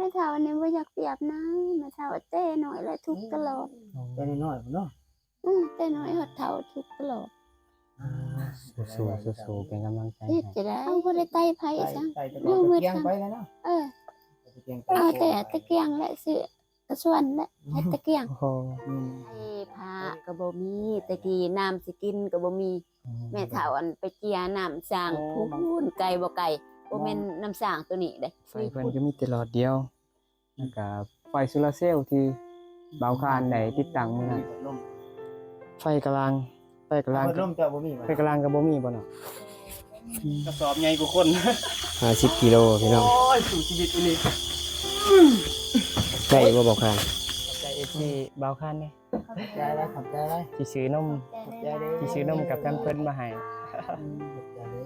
ແມ່ເຖົ້ານີ້ບໍ່ຢາກປຽບນາງ ແມ່ເຖົ້າແຕ່ນ້ອຍແລ້ວທຸກຕະຫຼອດ. ໂອ້ ແຕ່ນ້ອຍໆພຸ້ນເນາະ. ອື ແຕ່ນ້ອຍຮອດເຖົ້າທຸກຕະຫຼອດ. ອ່າ ສູ້ໆ ເປັນກຳລັງໃຈໃຫ້. ເຮັດຈັ່ງໃດ ເຮົາບໍ່ໄດ້ໄຕ່ໃຜ ໄຕ່ ຊັ້ນ ໄຕ່ແຕ່ ຢູ່ ເອົາແຕ່ຕະກຽງໄປແລ້ວເນາະ. ເອີ ເອົາແຕ່ຕະກຽງແຫຼະ ຊື້ຕະສ່ວນແຫຼະ ເຮັດຕະກຽງ. ໂອ້ ໄອ້ຜ້າກໍບໍ່ມີ ແຕ່ກີ້ນ້ຳຊິກິນກໍບໍ່ມີ. ອື ແມ່ເຖົ້າອັນໄປເຈຍນ້ຳສ້າງ ໂອ້ ພຸ້ນ ໄກບໍ່ໄກ ບໍ່ແມ່ນ ມັນ ນ້ຳສ້າງໂຕນີ້ເດ້. ໄຟເພິ່ນກໍມີແຕ່ຫຼອດດຽວ ແລ້ວກໍໄຟໂຊລາເຊວທີ່ບ່າວຄານໄດ້ຕິດຕັ້ງມື້ນັ້ນ. ໄຟກະລາງ ໄຟກະລາງ ພັດລົມເຈົ້າບໍ່ມີບໍ່? ໄຟກະລາງກໍບໍ່ມີບໍ່ເນາະ? ກະສອບໃຫຍ່ກວ່າຄົນ ຫ້າສິບກິໂລພີ່ນ້ອງ. ໂອ້ຍ ສູ້ຊີວິດອີ່ຫຼີ. ໄດ້ບໍ່ບ່າວຄານ? ຂອບໃຈເອັຟຊີບ່າວຄານເດ້. ຂອບໃຈຫຼາຍ ຂອບໃຈຫຼາຍ. ຊິຊື້ນົມ ຂອບໃຈເດີ ຊິຊື້ນົມກັບແພມເພີດມາໃຫ້. ອືມ ຂອບໃຈເດີ.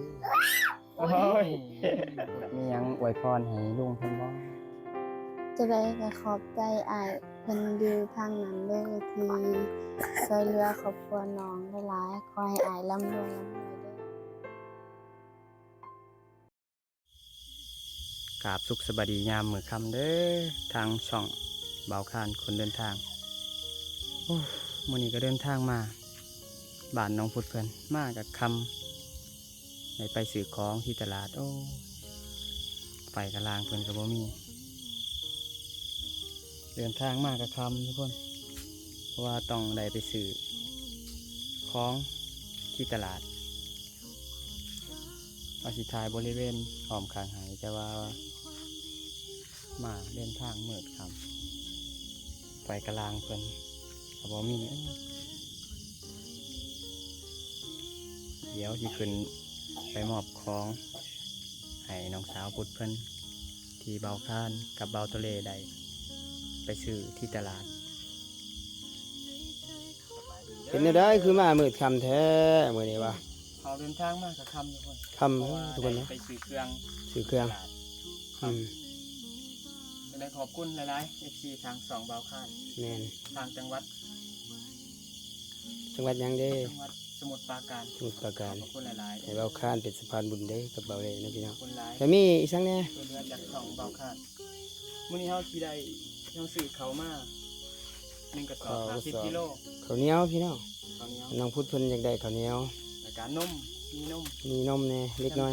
ໂອ້ຍ ມີຫຍັງອວຍພອນໃຫ້ລຸງເພິ່ນບໍ່? ຈັ່ງໃດກໍຂອບໃຈອ້າຍເພິ່ນຢູ່ທາງນັ້ນເດີ ທີ່ຊ່ວຍເຫຼືອຄອບຄົວນ້ອງຫຼາຍໆ. ຂໍໃຫ້ອ້າຍລ່ຳລວຍ ລ່ຳລວຍເດີ. ກາບສຸກສະບາຍດີຍາມມື້ຄ່ຳເດີ ທາງຊ່ອງບ່າວຄານຄົນເດີນທາງ. ໂອ້ ມື້ນີ້ກໍເດີນທາງມາບ້ານນ້ອງພຸດເພິ່ນ ມາກໍຄ່ຳ ໄດ້ໄປຊື້ຂອງທີ່ຕະຫຼາດ. ໂອ້ ໄຟກະລາງເພິ່ນກໍບໍ່ມີ ເດີນທາງມາກໍຄ່ຳທຸກຄົນ ເພາະວ່າຕ້ອງໄດ້ໄປຊື້ຂອງທີ່ຕະຫຼາດ. ວ່າຊິຖ່າຍບໍລິເວນອ້ອມຂ້າງໃຫ້ ແຕ່ວ່າມາເດີນທາງມືດຄ່ຳ ໄຟກະລາງເພິ່ນກໍບໍ່ມີ. ໂອ້ ດຽວຊິຂຶ້ນໄປມອບຂອງໃຫ້ນ້ອງສາວພຸດເພິ່ນ ທີ່ບ່າວຄານກັບບ່າວໂຕເລໄດ້ໄປຊື້ທີ່ຕະຫຼາດ. ເປັນແນວໃດຄືມາມືດຄ່ຳແທ້ມື້ນີ້ວະ? ເຮົາເດີນທາງມາກໍຄ່ຳຢູ່ພຸ້ນ ຄ່ຳ ເພາະວ່າທຸກຄົນເນາະ ໄດ້ໄປຊື້ເຄື່ອງ ຊື້ເຄື່ອງ ຕະຫຼາດ. ອືມ ກໍໄດ້ຂອບຄຸນຫຼາຍໆ ເອັຟຊີ ທາງຊ່ອງບ່າວຄານ. ແມ່ນ ທາງຈັງຫວັດ ຈັງຫວັດຫຍັງເດ້? ຈັງຫວັດສະໝຸດປາການ. ສະໝຸດປາການ ຂອບຄຸນຫຼາຍໆ ໃຫ້ບ່າວຄານເປັນສະພານບຸນເດີກັບບ່າວເລເນາະພີ່ນ້ອງ. ຂອບຄຸນຫຼາຍ ກໍມີອີກຫຍັງແດ່? ຊ່ວຍເຫຼືອຈາກຊ່ອງບ່າວຄານ. ມື້ນີ້ເຮົາຊິໄດ້ ເຮົາຊື້ເຂົ້າມາ ໜຶ່ງກະສອບ ຫ້າສິບກິໂລ. ເຂົ້າໜຽວພີ່ນ້ອງ ເຂົ້າໜຽວ ນ້ອງພຸດເພິ່ນຢາກໄດ້ເຂົ້າໜຽວ ແລ້ວກະນົມ ມີນົມ ມີນົມແດ່ເລັກນ້ອຍ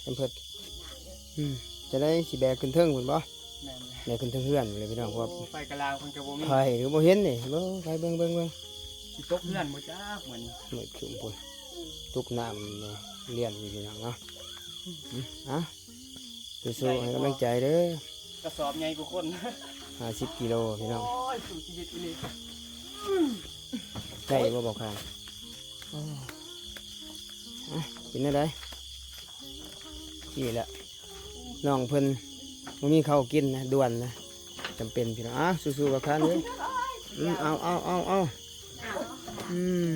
ແພມເພີດ ແພມເພີດ. ອືມ ຈະໄດ້ຊິແບກຂຶ້ນເທິງພຸ້ນບໍ່? ແມ່ນ ແບກຂຶ້ນເທິງເຮືອນພຸ້ນເລີຍພີ່ນ້ອງ. ໂອ້ ເພາະວ່າໄຟກະລາງເພິ່ນກໍບໍ່ມີ ໄຟກໍບໍ່ເຫັນນີ້. ເບິ່ງ ໄຟເບິ່ງ ເບິ່ງ ເບິ່ງ ຊິຕົກເຮືອນບໍ່ຈັກມື້ນີ້ ມືດຄຶ້ມພຸ້ນ ຕົກນ້ຳລຽນຢູ່ພີ່ນ້ອງເນາະ. ອືມ ອ່ະ ສູ້ໆ ໃຫ້ກຳລັງໃຈເດີ. ກະສອບໃຫຍ່ກວ່າຄົນ ຫ້າສິບກິໂລພີ່ນ້ອງ. ໂອ້ຍ ສູ້ຊີວິດອີ່ຫຼີ. ໄດ້ບໍ່ບ່າວຄານ? ໂອ້ ອ່ະ ເປັນແນວໃດ? ນີ້ແຫຼະ ນ້ອງເພິ່ນບໍ່ມີເຂົ້າກິນນະ ດ່ວນນະ ຈຳເປັນພີ່ນ້ອງ. ອ່ະ ສູ້ໆ ບ່າວຄານເອີຍ. ອືມ ເອົາ ເອົາ ເອົາ ເອົາ. ອືມ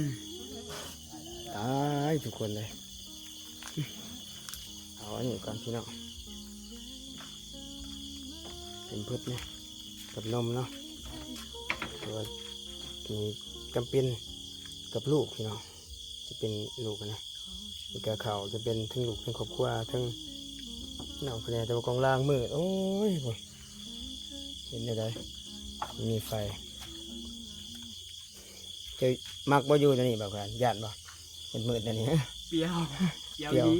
ຕາຍທຸກຄົນເລີຍ. ເອົາອັນນີ້ກ່ອນພີ່ນ້ອງ ເປັນເພິດນະ ກັບນົມເນາະ ເພາະວ່ານີ້ຈຳເປັນກັບລູກພີ່ນ້ອງ ຊິເປັນລູກນະ. ນີ້ກະເຂົ້າຈະເປັນທັງລູກ ທັງຄອບຄົວ ທັງນ້ອງເພິ່ນແດ່ ແຕ່ວ່າກອງລ່າງມືດ. ໂອ້ຍ ເຫັນແນວໃດ ມີໄຟ. ເຈົ້າມັກບໍ່ຢູ່ແນວນີ້ບ່າວຄານ? ຢ້ານບໍ່? ມືດໆ ແນວນີ້ ປຽວ ປຽວ ປຽວ ອີ່ຫຼີ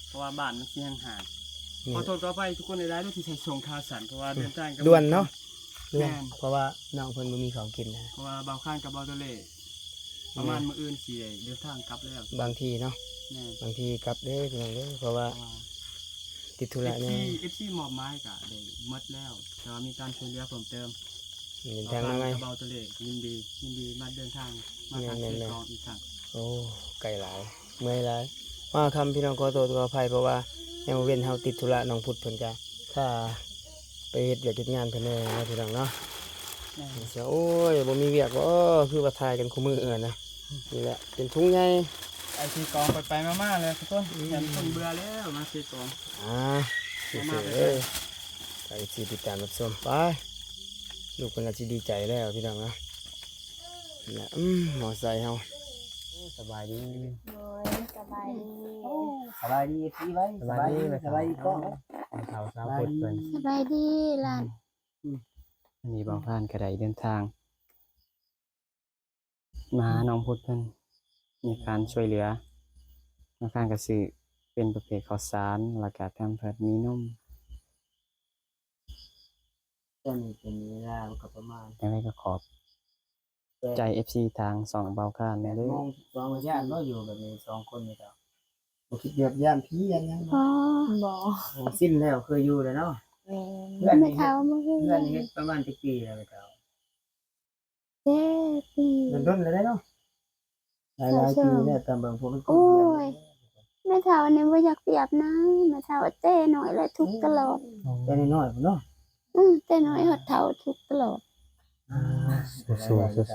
ເພາະວ່າບ້ານມັນຊິຫ່າງໆ. ແມ່ນ ຂໍໂທດຂໍອະໄພທຸກຄົນຫຼາຍໆ ເດີ ທີ່ໃສ່ສົ້ງຂາສັ້ນ ເພາະວ່າເດີນທາງກັບດ່ວນເນາະ ດ່ວນ. ແມ່ນ ເພາະວ່ານ້ອງເພິ່ນບໍ່ມີເຂົ້າກິນນະ ເພາະວ່າບ່າວຄານກັບບ່າວໂຕເລ ປະມານມື້ອື່ນຊິໄດ້ເດີນທາງກັບແລ້ວ ບາງທີເນາະ. ແມ່ນ ບາງທີກັບເດີພີ່ນ້ອງເດີ ເພາະວ່າ ອ່າ ຕິດທຸລະແດ່. ເອັຟຊີ ເອັຟຊີມອບໝາຍກະໄດ້ໝົດແລ້ວ ແຕ່ວ່າມີການຊ່ວຍເຫຼືອເພີ່ມເຕີມ. ເດີນທາງມາໃໝ່ ບ່າວຄານກັບບ່າວໂຕເລ ຍິນດີ ຍິນດີມາເດີນທາງ ມາທາງເຊກອງອີກຄັ້ງ. ໂອ້ ໄກຫຼາຍ ເມື່ອຍຫຼາຍ ມາຄ່ຳພີ່ນ້ອງ ຂໍໂທດຂໍອະໄພ ເພາະວ່າຍາມເວັນເຮົາຕິດທຸລະ ນ້ອງພຸດເພິ່ນກະ ຖ້າໄປເຮັດວຽກເຮັດງານເພິ່ນແດ່ເນາະ ພີ່ນ້ອງເນາະ. ແມ່ນ ໂອ້ຍ ບໍ່ມີວຽກບໍ່ ຄືວ່າຖ່າຍກັນຄູ່ມື້ເອີນະ. ນີ້ແຫຼະ ເປັນທຸງໃຫຍ່ ໄປທີ່ກອງໄປໆມາໆແລ້ວທຸກຄົນ. ອືມ ແມ່ນຄົນເບື່ອແລ້ວມາທີ່ກອງ. ອ່າ ມາໆ ເອີ ໄປທີ່ຕິດຕາມຮັບຊົມ ໄປ ລູກເພິ່ນອາດຊິດີໃຈແລ້ວ ພີ່ນ້ອງເນາະ. ແມ່ນແຫຼະ ອືມ ມໍໄຊເຮົາ ສະບາຍດີ. ໂດຍ ສະບາຍດີ ສະບາຍດີ ເອັຟຊີ ໄວ້ ສະບາຍດີ ສະບາຍດີ ສະບາຍດີກ້ອງ ເຖົ້າສາວພຸດເພິ່ນ ສະບາຍດີຫຼານ. ອືມ ອັນນີ້ບ່າວພານກໍໄດ້ເດີນທາງມາຫານ້ອງພຸດເພິ່ນ ມີການຊ່ວຍເຫຼືອ ບ່າວພານກໍຊື້ເປັນປະເພດເຂົ້າສານ ແລ້ວກໍແພມເພີດ ມີນົມ. ຕອນນີ້ເປັນເວລາກໍປະມານ ຈັ່ງໃດກໍຂອບ ແປດ ໃຈເອັຟຊີທາງຊ່ອງເບົາຄານແດ່ເດີ ແປດໂມງສິບສອງ ຢ້ານບໍ່ຢູ່ແບບນີ້ສອງຄົນນີ້ກໍ ບໍ່ຄິດແບບຢ້ານຜີຢ້ານຫຍັງບໍ່? ບໍ່ ຊິນແລ້ວ ເຄີຍຢູ່ແລ້ວເນາະ. ແມ່ນ ເຮືອນນີ້ເຮັດ ເຮືອນນີ້ເຮັດປະມານຈັກປີແລ້ວແມ່ເຖົ້າ? ເຈັດປີ ດົນໆແລ້ວເດ້ເນາະ. ຫຼາຍໆປີແລ້ວ ຕາມເບິ່ງພວກມັນ ໂອ້ຍ ແມ່ເຖົ້ານີ້ບໍ່ຢາກປຽບນະ ແມ່ເຖົ້າແຕ່ນ້ອຍແລ້ວທຸກຕະຫຼອດ. ໂອ້ ແຕ່ນ້ອຍໆພຸ້ນເນາະ. ອື ແຕ່ນ້ອຍຮອດເຖົ້າທຸກຕະຫຼອດ. ອ່າ ສູ້ໆ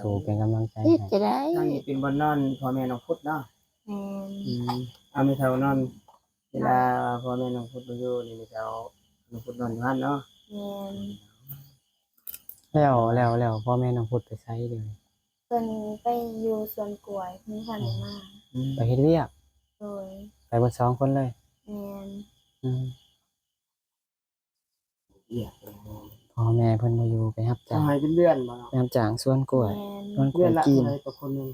ສູ້ໆ ເປັນກຳລັງໃຈໃຫ້. ເຮັດຈັ່ງໃດ? ທາງນີ້ເປັນບ່ອນນອນພໍ່ແມ່ນ້ອງພຸດເນາະ. ແມ່ນ ອືມ ເອົາແມ່ເຖົ້ານອນ ເວລາພໍ່ແມ່ນ້ອງພຸດບໍ່ຢູ່ນີ້ ແມ່ເຖົ້ານ້ອງພຸດນອນຢູ່ຫັ້ນເນາະ. ແມ່ນ ແລ້ວ ແລ້ວ ແລ້ວພໍ່ແມ່ນ້ອງພຸດໄປໃສດຽວນີ້? ເພິ່ນໄປຢູ່ສວນກ້ວຍ ເພິ່ນບໍ່ທັນໄດ້ມາ. ອືມ ໄປເຮັດວຽກ? ໂດຍ ໄປເບິດສອງຄົນເລີຍ? ແມ່ນ ອືມ ພໍ່ແມ່ເພິ່ນບໍ່ຢູ່ ໄປຮັບຈ້າງ ເຂົາໃຫ້ເປັນເດືອນບໍ່ເນາະ? ໄປຮັບຈ້າງສວນກ້ວຍ. ແມ່ນ ສວນກ້ວຍຈີນ. ເດືອນລະເທົ່າໃດຕໍ່ຄົນໜຶ່ງ?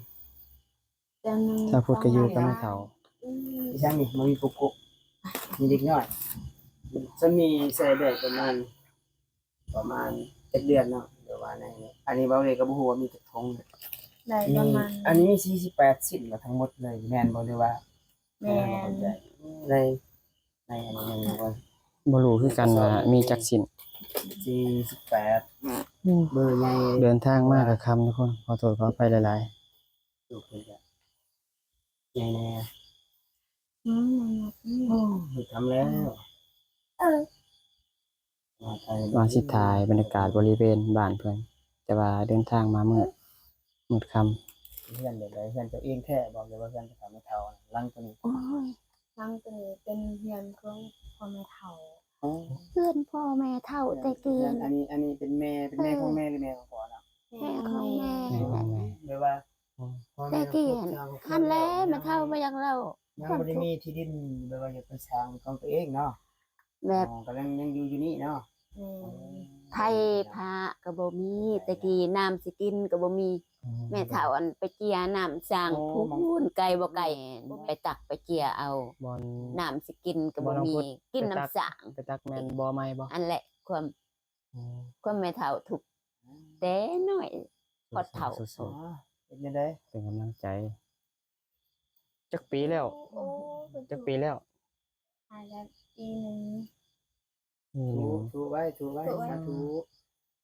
ເດືອນໜຶ່ງ ຊາວພຸດກໍຢູ່ກັບແມ່ເຖົ້າ. ອືມ ອີຫຍັງນີ້ ມັນມີໂກໂກ້ ມີເດັກນ້ອຍ ສ່ວນນີ້ໃຊ້ໄດ້ປະມານ ປະມານເຈັດເດືອນເນາະ ຫຼືວ່າໃນ ອັນນີ້ເວົ້າເລີຍກໍບໍ່ຮູ້ວ່າມີຈັກຖົງ. ໄດ້ປະມານ ອັນນີ້ມີສີ່ສິບແປດຊິ້ນ ທັງໝົດເລີຍ ແມ່ນບໍ່ ຫຼືວ່າ? ແມ່ນ ໃນ ໃນອັນນີ້ແມ່ນບໍ່? ບໍ່ຮູ້ຄືກັນວ່າມີຈັກຊິ້ນ. ສີ່ສິບແປດ ອືມ ເບີໃຫຍ່. ເດີນທາງມາກໍຄ່ຳທຸກຄົນ ຂໍໂທດຂໍອະໄພຫຼາຍໆ. ລູກເພິ່ນກະໃຫຍ່ແດ່. ອືມ ໂອ້ ເຮັດທຳແລ້ວ. ເອີ ວ່າຊິຖ່າຍບັນຍາກາດບໍລິເວນບ້ານເພິ່ນ ແຕ່ວ່າເດີນທາງມາມືດ ມືດຄ່ຳ. ເຮືອນແບບໃດ? ເຮືອນເຈົ້າເອງແທ້ບໍ່ ຫຼືວ່າເຮືອນເຈົ້າຂອງແມ່ເຖົ້າ? ຫຼັງຕົວນີ້ ໂອ້ຍ ຫຼັງຕົວນີ້ເປັນເຮືອນຂອງພໍ່ແມ່ເຖົ້າ. ອໍ ເຮືອນພໍ່ແມ່ເຖົ້າແຕ່ກີ້. ເຮືອນ ອັນນີ້ ອັນນີ້ເປັນແມ່ ເປັນແມ່ຂອງແມ່ ຫຼືແມ່ຂອງພໍ່ລະ? ແມ່ຂອງແມ່. ແມ່ຂອງແມ່ ແບບວ່າ ອໍ ແຕ່ກີ້ຫັ້ນແຫຼະ ແມ່ເຖົ້າບໍ່ຢາກເລົ່າ ຍັງບໍ່ໄດ້ມີທີ່ດິນ ແບບວ່າຢາກໄປສ້າງຂອງຕົວເອງເນາະ. ແບບ ອໍ ກຳລັງຍັງຢູ່ ຢູ່ນີ້ເນາະ. ແມ່ນ ອໍ ໄຟຟ້າກໍບໍ່ມີ ແຕ່ກີ້ນ້ຳຊິກິນກໍບໍ່ມີ. ອືມ ແມ່ເຖົ້າອັນໄປເຈຍນ້ຳສ້າງ ໂອ້ ພຸ້ນ ໄກບໍ່ໄກ ແມ່ນ ໄປຕັກໄປເຈຍເອົາ ບ່ອນ ນ້ຳຊິກິນກໍບໍ່ມີ ກິນນ້ຳສ້າງ. ໄປຕັກແມ່ນບໍ່ໃໝ່ບໍ່? ອັນແຫຼະຄວາມ ອໍ ຄວາມແມ່ເຖົ້າທຸກແຕ່ນ້ອຍຮອດເຖົ້າ. ສູ້ໆ ອໍ ເຮັດແນວໃດ? ເປັນກຳລັງໃຈ. ຈັກປີແລ້ວ? ໂອ້ ຈັກປີແລ້ວ? ອາ ຈັກປີໜຶ່ງ. ປີໜຶ່ງ ທຸໄວ້ ທຸໄວ້ ທຸໄວ້ ສາທຸ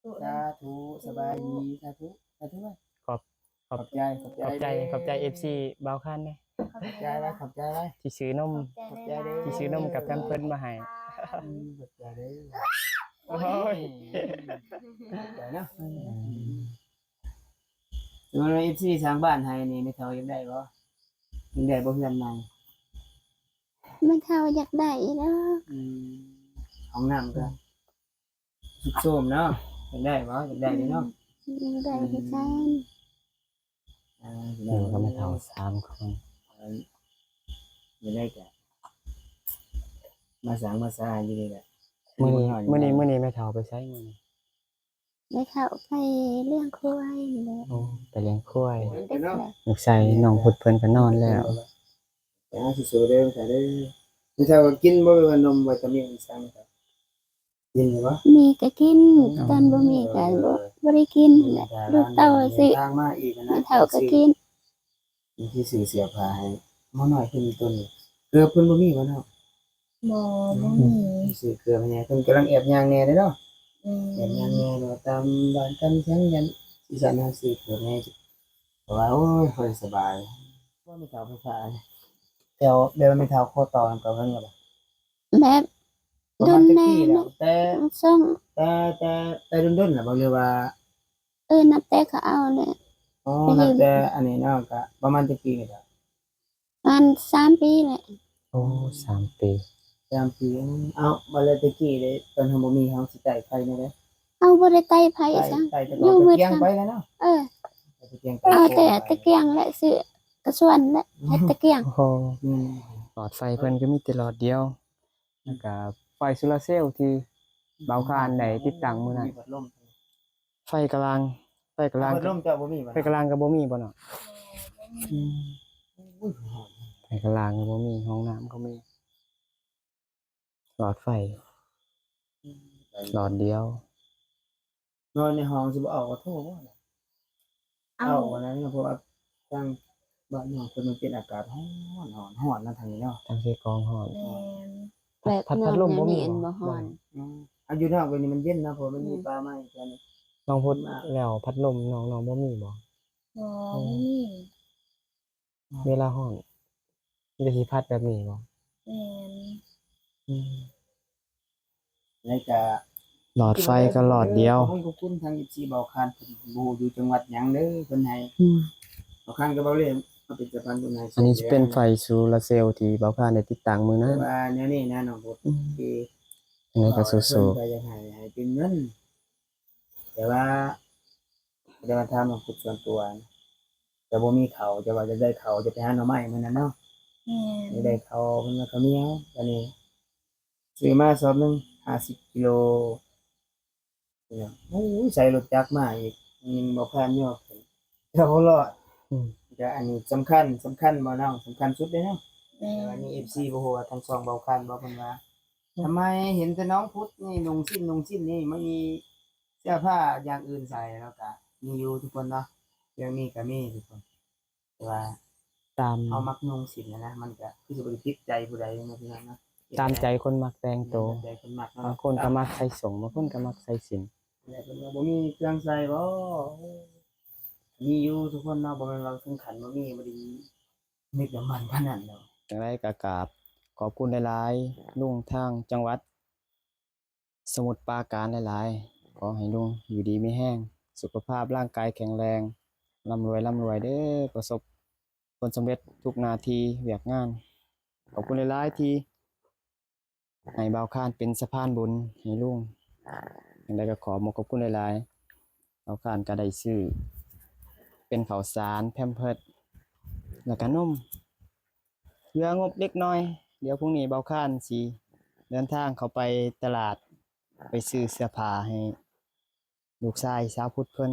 ທຸໄວ້ ສາທຸ ສະບາຍດີ ສາທຸ ສາທຸໄວ້. ຂອບ ຂອບ ຂອບໃຈ ຂອບໃຈ ຂອບໃຈ ເດີ ຂອບໃຈເອັຟຊີບ່າວຄານເດີ. ຂອບໃຈຫຼາຍ ຂອບໃຈຫຼາຍ ທີ່ຊື້ນົມ ຂອບໃຈເດີ ທີ່ຊື້ນົມກັບແພມເພີດມາໃຫ້. ອືມ ຂອບໃຈເດີ. ໂອ້ຍ ຂອບໃຈເນາະ. ອືມ ແຕ່ວ່າເອັຟຊີສ້າງບ້ານໃຫ້ນີ້ ແມ່ເຖົ້າຢາກໄດ້ບໍ່? ຢາກໄດ້ບໍ່ເຮືອນໃໝ່? ແມ່ເຖົ້າຢາກໄດ້ດອກ. ອືມ ຫ້ອງນ້ຳກໍ ອືມ ຊຸດໂຊມເນາະ. ຢາກໄດ້ບໍ່? ຢາກໄດ້ເດ້ເນາະ. ອືມ ຢາກໄດ້ຄືກັນ. ອືມ ອ່າ ຢູ່ກັບແມ່ເຖົ້າສາມຄົນ ເອີ ຢູ່ໃນກະມາສ້າງມາສາຢູ່ນີ້ແຫຼະ. ມື້ນີ້ ມື້ນີ້ ມື້ນີ້ແມ່ເຖົ້າໄປໃສມື້ນີ້? ແມ່ເຖົ້າໄປລ້ຽງຄວາຍນີ້ແຫຼະ. ໂອ້ ໄປລ້ຽງຄວາຍ. ລູກຊາຍນ້ອງພຸດເພິ່ນກໍນອນແລ້ວ. ໄປຫາສູ້ໆເດີ ແມ່ເຖົ້າເດີ. ແມ່ເຖົ້າກໍກິນບໍ່ ແບບວ່ານົມວິຕາມິນອີ່ຫຍັງ? ກິນຢູ່ບໍ່? ມີກໍກິນ. ອືມ ຕອນບໍ່ມີກໍບໍ່ ບໍ່ໄດ້ກິນແຫຼະ. ລູກເຕົ້າຊິ ທາງມາອີກນະ ແມ່ເຖົ້າກໍກິນ. ມີທີ່ຊື້ເສື້ອຜ້າໃຫ້ໝໍນ້ອຍເພິ່ນຕົນ ເກືອບເພິ່ນບໍ່ມີບໍ່ເນາະ? ບໍ່ ບໍ່ມີ. ອືມ ຊື້ເກືອບໃຫ້ແດ່ ເພິ່ນກຳລັງແອບຍ່າງແດ່ເດ້ເນາະ. ອືມ ແອບຍ່າງແດ່ ແບບວ່າຕາມບ້ານຕາມທາງ ຢ້ານຊິສັນຫາຊື້ເກືອບແດ່ ເພາະວ່າ ໂອ້ຍ ຄ່ອຍສະບາຍ. ບໍ່ມີເຕົາໄຟຟ້າ ແຕ່ ແຕ່ວ່າມີເຕົາໂຄຕໍ່ກັບເພິ່ນກໍ ແບບ ປະມານຈັກປີແລ້ວ? ດົນແດ່ ແຕ່ ແຕ່ ແຕ່ ແຕ່ດົນໆແລ້ວບໍ່ ຫຼືວ່າ? ເອີ ນັບແຕ່ເຂົາເອົາແຫຼະ. ອໍ ໄປຢືມ ນັບແຕ່ອັນນີ້ເນາະ ກະປະມານຈັກປີແລ້ວ? ປະມານສາມປີແຫຼະ. ໂອ້ ສາມປີ ສາມປີ. ເອົ້າ ບາດແລ້ວແຕ່ກີ້ເດ້ ຕອນເຮົາບໍ່ມີ ເຮົາຊິໄຕ້ໄຟແນວໃດ? ເຮົາບໍ່ໄດ້ໄຕ້ໄຟ ໄຕ້ ຫຍັງ ໄຕ້ແຕ່ ຢູ່ມືດ ຕະກຽງໄປແລ້ວເນາະ. ເອີ ໄຕ້ຕະກຽງ ເອົາແຕ່ຕະກຽງແຫຼະ ຊື້ກະຊວນແຫຼະ ເຮັດຕະກຽງ. ໂອ້ໂຫ ອືມ ຫຼອດໄຟເພິ່ນກໍມີແຕ່ຫຼອດດຽວ ແລ້ວກະໄຟໂຊລາເຊວທີ່ ບ່າວຄານໄດ້ຕິດຕັ້ງມື້ນັ້ນ ມີພັດລົມ ໄຟກະລາງ ໄຟກະລາງ ພັດລົມເຈົ້າບໍ່ມີບໍ່ ໄຟກະລາງກໍບໍ່ມີບໍ່ເນາະ? ອືມ ໂອ້ຍ ຮ້ອນ ໄຟກະລາງກໍບໍ່ມີ ຫ້ອງນ້ຳກໍມີ ຫຼອດໄຟ ອືມ ຫຼອດດຽວ. ນອນໃນຫ້ອງຊິບໍ່ອອກວ່າໂທບໍ່ ເອົ້າ ເອົ້າ ອັນນັ້ນ ເພາະວ່າທາງບ້ານນ້ອງເພິ່ນມັນເປັນອາກາດຮ້ອນ ຮ້ອນ ຮ້ອນນະ ທາງນີ້ເນາະ ທາງເຊກອງຮ້ອນ ແມ່ນ ພັດ ແບບ ພັດ ພັດລົມບໍ່ມີ ຍາມແນວນີ້ອັນບໍ່ຮ້ອນ ອືມ ອັນຢູ່ນອກແບບນີ້ມັນເຢັນເນາະ ເພາະວ່າມັນມີ ອືມ ປ່າໄມ້ແຖວນີ້ ນ້ອງພຸດ ແລ້ວພັດລົມນ້ອງ ນ້ອງບໍ່ມີບໍ່? ບໍ່ ບໍ່ມີ ເວລາຮ້ອນມີແຕ່ຊິພັດແບບນີ້ບໍ່? ແມ່ນ ອືມ ແລ້ວກະຫຼອດໄຟກໍຫຼອດດຽວ ຂອບຄຸນ ຂອບຄຸນທາງເອັຟຊີບ່າວຄານ ເພິ່ນບໍ່ຮູ້ຢູ່ຈັງຫວັດຫຍັງເດີ ເພິ່ນໃຫ້ ອືມ ບ່າວຄານກັບບ່າວເລ່ມາເປັນສະພານບຸນໃຫ້ ອັນນີ້ຊິເປັນໄຟໂຊລາເຊວທີ່ບ່າວຄານໄດ້ຕິດຕັ້ງມື້ນັ້ນ ແຕ່ວ່າແນວນີ້ນະ ນ້ອງບົດ ອືມ ທີ່ ຈັ່ງໃດກໍສູ້ໆ ເພິ່ນກໍຢາກໃຫ້ ໃຫ້ເປັນເງິນ ແຕ່ວ່າ ແຕ່ວ່າຖາມນ້ອງພຸດສ່ວນຕົວ ຈະບໍ່ມີເຂົ້າ ຈະວ່າຈະໄດ້ເຂົ້າ ຈະໄປຫາໜໍ່ໄມ້ມື້ນັ້ນເນາະ ແມ່ນ ຈະໄດ້ເຂົ້າ ເພິ່ນວ່າເຂົ້າໜຽວ ອັນນີ້ຊື້ມາສອບໜຶ່ງ ຫ້າສິບກິໂລ ໂອ້ຍ ໃສ່ລົດຈັກມາອີກ ຍັງບໍ່ຜ່ານຍອດ ກໍບໍ່ລອດ ອືມ ກໍອັນນີ້ສຳຄັນ ສຳຄັນບໍ່ນ້ອງ ສຳຄັນສຸດເດ້ເນາະ ແມ່ນ ແຕ່ວ່າມີເອັຟຊີ ບໍ່ຮູ້ວ່າທາງຊ່ອງເບົາຄັນບໍ່ ເພິ່ນວ່າ ທຳໄມເຫັນແຕ່ນ້ອງພຸດນີ້ນຸ່ງສິ້ນ ນຸ່ງສິ້ນນີ້ ມັນມີເສື້ອຜ້າຢ່າງອື່ນໃສ່ ແລ້ວກະມີຢູ່ທຸກຄົນເນາະ ເລື່ອງນີ້ກະມີທຸກຄົນ ແຕ່ວ່າຕາມເຮົາມັກນຸ່ງສິ້ນນະ ມັນກະຄືຊິບໍ່ໄດ້ຜິດໃຈຜູ້ໃດເນາະ ພີ່ນ້ອງເນາະ ຕາມໃຈຄົນມັກແຕ່ງໂຕ ຕາມໃຈຄົນມັກເນາະ ບາງຄົນກະມັກໃສ່ສົ້ງ ບາງຄົນກະມັກໃສ່ສິ້ນ ແລ້ວເພິ່ນວ່າບໍ່ມີເຄື່ອງໃສ່ບໍ່ ມີຢູ່ທຸກຄົນເນາະ ບໍ່ແມ່ນວ່າເຖິງຂັ້ນບໍ່ມີ ບໍ່ໄດ້ ນຶກນຳມັນປານນັ້ນດອກ ຈັ່ງໃດກໍກາບຂອບຄຸນຫຼາຍໆ ລຸງທາງຈັງຫວັດສະໝຸດປາການຫຼາຍໆ ຂໍໃຫ້ລຸງຢູ່ດີມີແຮງ ສຸຂະພາບຮ່າງກາຍແຂງແຮງ ລ່ຳລວຍ ລ່ຳລວຍເດີ້ ປະສົບຜົນສຳເລັດທຸກໜ້າທີ່ວຽກງານ ຂອບຄຸນຫຼາຍໆທີ່ ໃຫ້ບ່າວຄານເປັນສະພານບຸນໃຫ້ລຸງ ຈັ່ງໃດກໍຂໍຂອບມຸກຂອບຄຸນຫຼາຍໆ ບ່າວຄານກໍໄດ້ຊື້ເປັນເຂົ້າສານ ແພມເພີດ ແລ້ວກໍນົມ ເຫຼືອງົບເລັກນ້ອຍ ດຽວພລຸ່ງນີ້ບ່າວຄານຊິເດີນທາງເຂົ້າໄປຕະຫຼາດ ໄປຊື້ເສື້ອຜ້າໃຫ້ ລູກຊາຍສາວພຸດເພິ່ນ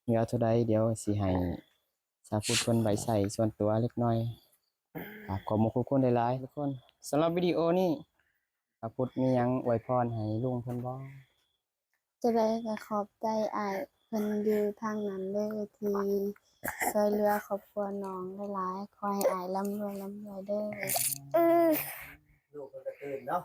ເຫຼືອເທົ່າໃດ ດຽວຊິໃຫ້ສາວພຸດເພິ່ນໄວ້ໃຊ້ສ່ວນຕົວເລັກນ້ອຍ ກາບຂອບມຸກຂອບຄຸນຫຼາຍໆທຸກຄົນ ສຳລັບວິດີໂອນີ້ ສາວພຸດມີຫຍັງອວຍພອນໃຫ້ລຸງເພິ່ນບໍ່? ຈັ່ງໃດກໍຂອບໃຈອ້າຍເພິ່ນຢູ່ທາງນັ້ນເດີ້ ທີ່ຊ່ວຍເຫຼືອຄອບຄົວນ້ອງຫຼາຍໆ ຂໍໃຫ້ອ້າຍລ່ຳລວຍ ລ່ຳລວຍເດີ້. ລູກເພິ່ນກໍຕື່ນເນາະ.